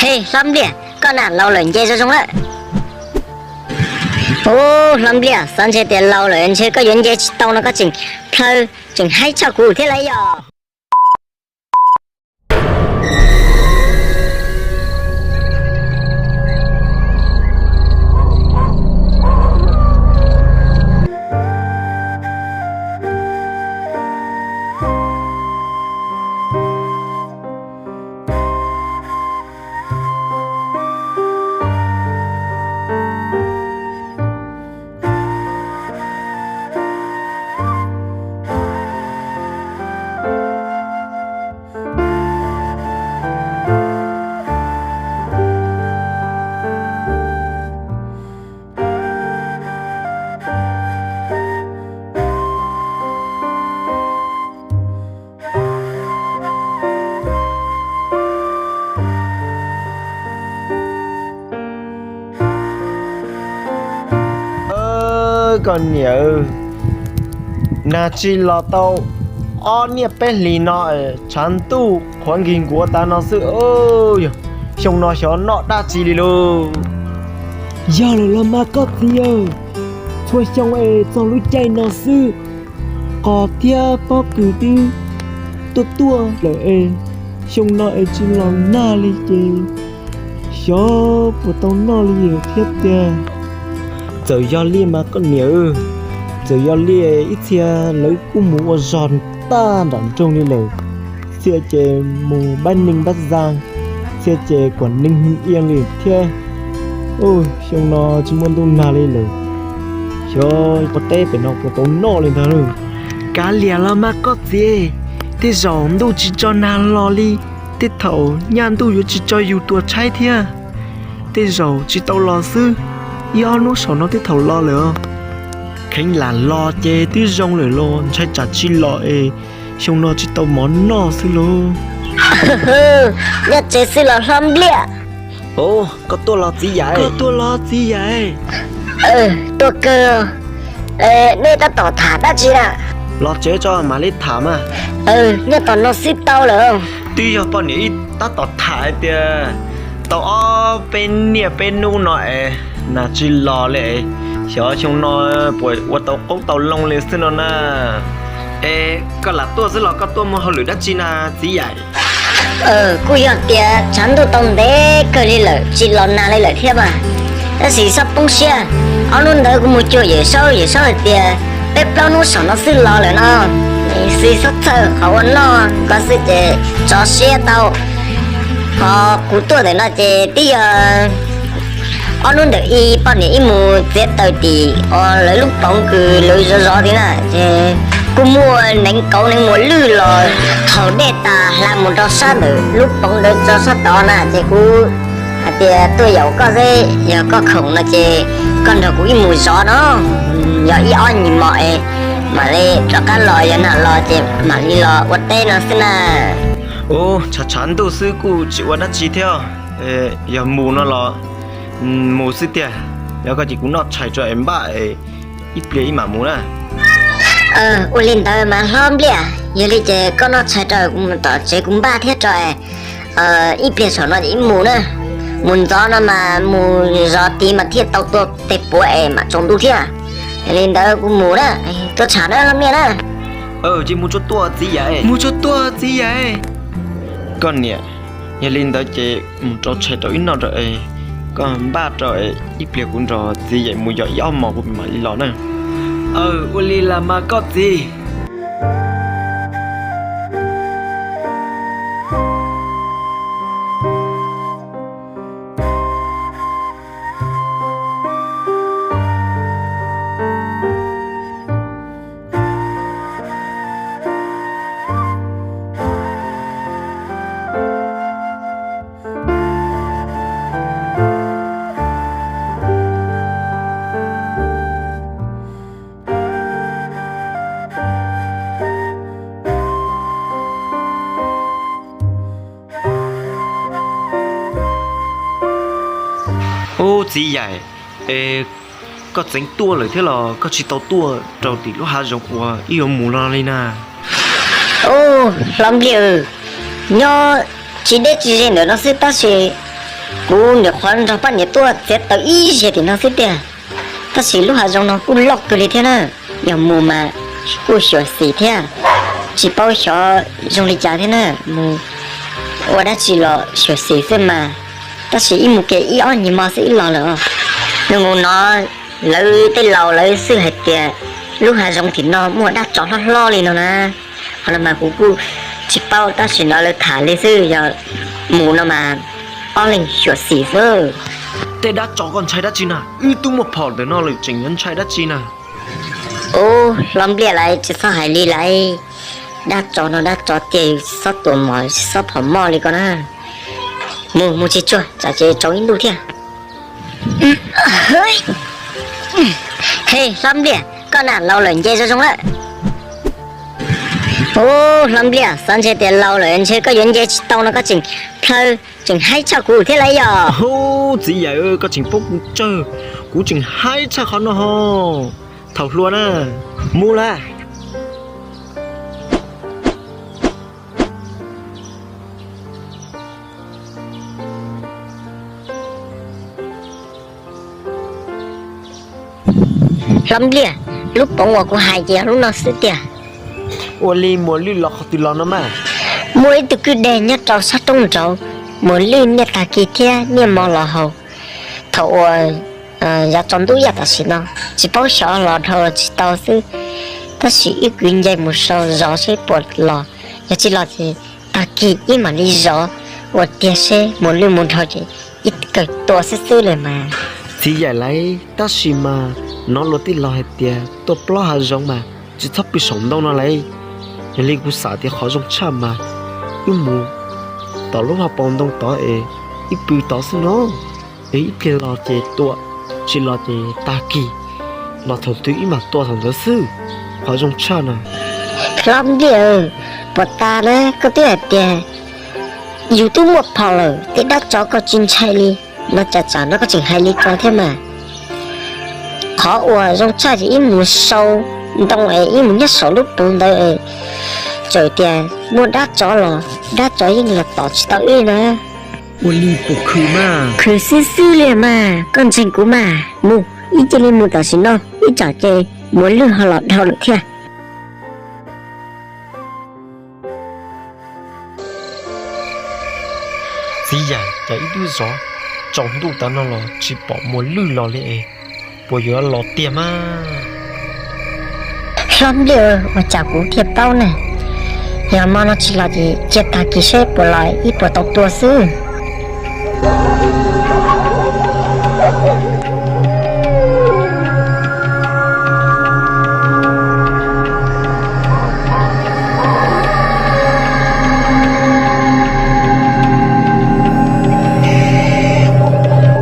Hlob Npliaj, koj na laus lawm nce zoo zoo lawm. Ub, Hlob Npliaj, xav ntshe tias laus lawm ntshe koj yuav nce tsis tau no koj tseem plhaw tseem haib tshaj kuv thiab lauj yog. Koj niam, nag tsis los tau ob niaj peb hlis no, tshav ntuj qhuav nkig nkuav tas no xwb. Yog xyoo no xyov noj dab tsi li lauj. Yog lawm los mas koj txiv, txhua xyoo es txog lub caij no xwb, qos thiab pob kws twb tuaj tuaj lawm es xyoo no es tsis los nag li ces xyov puas tau noj li thiab tiag. Txawm yog li mas koj niam, txawm yog li ib txhia lawv kuj mus ua zog tag nram nroog li lawm, txhia ces mus npaj neeg npaj zaj, txhia ces kuam neeg hu ia li thiab. Xyoo no tsis muaj ntuj nag li lawm, xyov ua teb pem no puas tau noj li ntag. Kav liam los mas koj txiv, tej zaum ntuj tsis tso nag los li, tej thaum nyaj ntuj yuav tsis tso yus tua tshaib thiab. Tej zaum tsis tau los xwb, ib ob hnub saum no tej thaum los lawm. Kheev lam los ces twb zoo lawm los ntshai tsam tsis los es xyoo no tsis tau mov noj xwb lauj. Nyob tsev xwb los Hlob Npliaj? Koj tuaj los txiv yam, koj tuaj los txiv yam. Tuaj kawg. Nej tab tom tham dab tsi na? Los tsev tso mam li tham mas. Nyob tom no xwb tau lawm. Twb yog poj niam ib tab tom tham hais tias tau ob peb niaj peb hnub no es nag tsis los li, xyov xyoo no puas ua tau qoob tau loo li xwb no na. Es koj lam tuaj xwb los koj tuaj muaj hauj lwm dab tsi na txiv yam? Kuj yog tias tshav ntuj tau ntev kawg li lawm tsis los nag li lawm thiab mas, tab sis txhob poob siab. Ob hnub ntawd kuv mus cuag Yawm Saub, Yawm Saub hais tias peb plaub hnub saum no xwb los lawm no. Xwb txhob txhawj, qhov ua noj koj xwb ces tso siab tau. Qhov kuv tuaj ntawm no ces twb yog ob hnub ntawm ib poj niam ib mus txiav taws tim lawv lub poov kws lawv zov zov tid na, ces kuj muaj neev kauv neev muas lwj los thaum dej tas hla mus rau sab ntawm lub poov ntawd rau sab tod na, ces kuv hais tias tuaj yaum koj xwb, yog koj khoom no ces koj nrog kuv ib mus zov no, yog ib ob nyuag hmo es mam li rov qab los, yog nag los ces mam li los ua teb no xwb na. Ub, tshav tshav ntuj xwb kuj tsis ua dab tsi thiab, yog mus no los mus xwb tiag. Yog koj ces kuv noj tshais tso es npaj es ib pliag ib mam mus na. Ua li ntawd mas Hlob Npliaj, yog li ces koj noj tshais rau kuv mus tom tsev kuv npaj thiab tso es ib pliag saum no ces ib mus na. Mus ntxov no mas mus zov tid mas thiaj tau tua tes puav es mam tsaus ntuj thiab. Yog li ntawd kuv mus na, tuaj tsham na Hlob Npliaj na. Ces mus tsuag tuaj txiv yam, mus tsuag tuaj txiv yam. Koj niam, yog li ntawd ces mus rau tshais rau ib noj rau es koj npaj rau es ib pliag kuv nrog txiv yam mus yos ib ob hmos kuv mam li los na. Ua li las mas koj txiv. Ub txiv yam, es koj txeev tuaj lawm thiab los koj tsis tau tuaj rau tim lub hav zoov uas wb yuav mus no li na? Ub Hlob Npliaj, nyob tsis deb tsis ze ntawm no xwb tab sis Kuv nyuam qhuav nrog poj niam tuaj txiav taws ib zaug tim no xwb tiag, tab sis lub hav zoov no kuj loj kawg li thiab na, yog mus mas kuj xyuam xim thiab, tsis paub xyov zoo li cas thiab na, mus ua dab tsi los xyuam xim xwb mas, tab sis ib mus kev ib ob nyuag hmo xwb wb los lawm os. Nws mus no, lawv tej laus lawv xwb hais tias lub hav zoov tim no muaj dab tsov hlob hlob li no na, qhov no mas kuv kuj tsis paub tab sis no lawv tham li xwb, yog mus no mas ob leeg xyuam xim xwb. Tej dab tsov koj ntshai dab tsi na, wb twb muaj phom ntawm no lawm tseem yuav ntshai dab tsi na. Ub, hlob Npliaj lawv tsis txhob hais li lawm, dab tsov no dab tsov tiag, tsis txhob tua mov tsis txhob phom moj li koj na. Mus mus tsis tsuag tsam ces tsaus ib ntuj thiab. He hlob Npliaj, koj na laus lawm nce zoo zoo lawm. Ub, hlob Npliaj, xav ntshe tias laus lawm ntshe koj yuav nce tsis tau no koj tseem plhaw tseem haib tshaj kuv thiab lawm yog. Ub, txiv yawm, koj tseem paub kuv tsawg, kuv tseem haib tshaj qhov no ho. Thaum hluas na, mus lawm. Hlob Npliaj, lub poov uas kuv hais ces yog lub no xwb tiag. Ua li Muas Lwj los qhov twg los no mas? Muaj ib tug kwj deg nyob rau sab roob nraud, Muas Lwj niaj tag kis thiab niaj hmo los haus. Thaum uas yav tsaus ntuj yaj tam sim no, tsis paub xyov los dhau los tsis tau xwb, tab sis ib kwv nce mus sau zov seb puas los, yog tsis los ces tag kis ib mam li zov ua tiag seb Muas Lwj mus dhau ces ib kawg tua xwb xwb li mas. Txiv yawm lawv, tab sis mas hnov luag tej laus hais tias tuaj plob hav zoov mas tsis txhob pw saum ntoo no lawm. Yog li kuv xav tias qhov zoo tshaj mas wb mus tom lub hauv paus ntoo tod es wb pw tod xwb no, es ib pliag los ces tua, tsis los ces tag kis, los thaum twg ib mam tua thaum ntawd xwb, qhov zoo tshaj na. Hlob Npliaj, puas tas na koj twb hais tias yus twb muaj phom lawm tej dab tsov koj tsis ntshai li, no cas tsam no koj tseem hais li ko thiab mas. Qhov uas zoo tshaj ces ib mus sau ntoo es ib mus nyob saum lub poov ntawd, txawm tias muaj dab tsov los dab tsov yeej los tom tsis tau wb na. Ua li puas khwv mas? Khwv xwb xwb li mas, koj ntseeg kuv mas, mus, ib cia li mus tam sim no, ib tsam ces Muas Lwj ho los dhau lawm thiab. Txiv yawm, cas ib hnub zov tsaus ntuj tav no los tsis pom Muas Lwj los li es, puas yuav los tiag mas? Hlob Npliaj, ua cas kuv thiaj paub ne? Yog hmo no tsis los ces cia tag kis seb puas los ib puas tau tua xwb.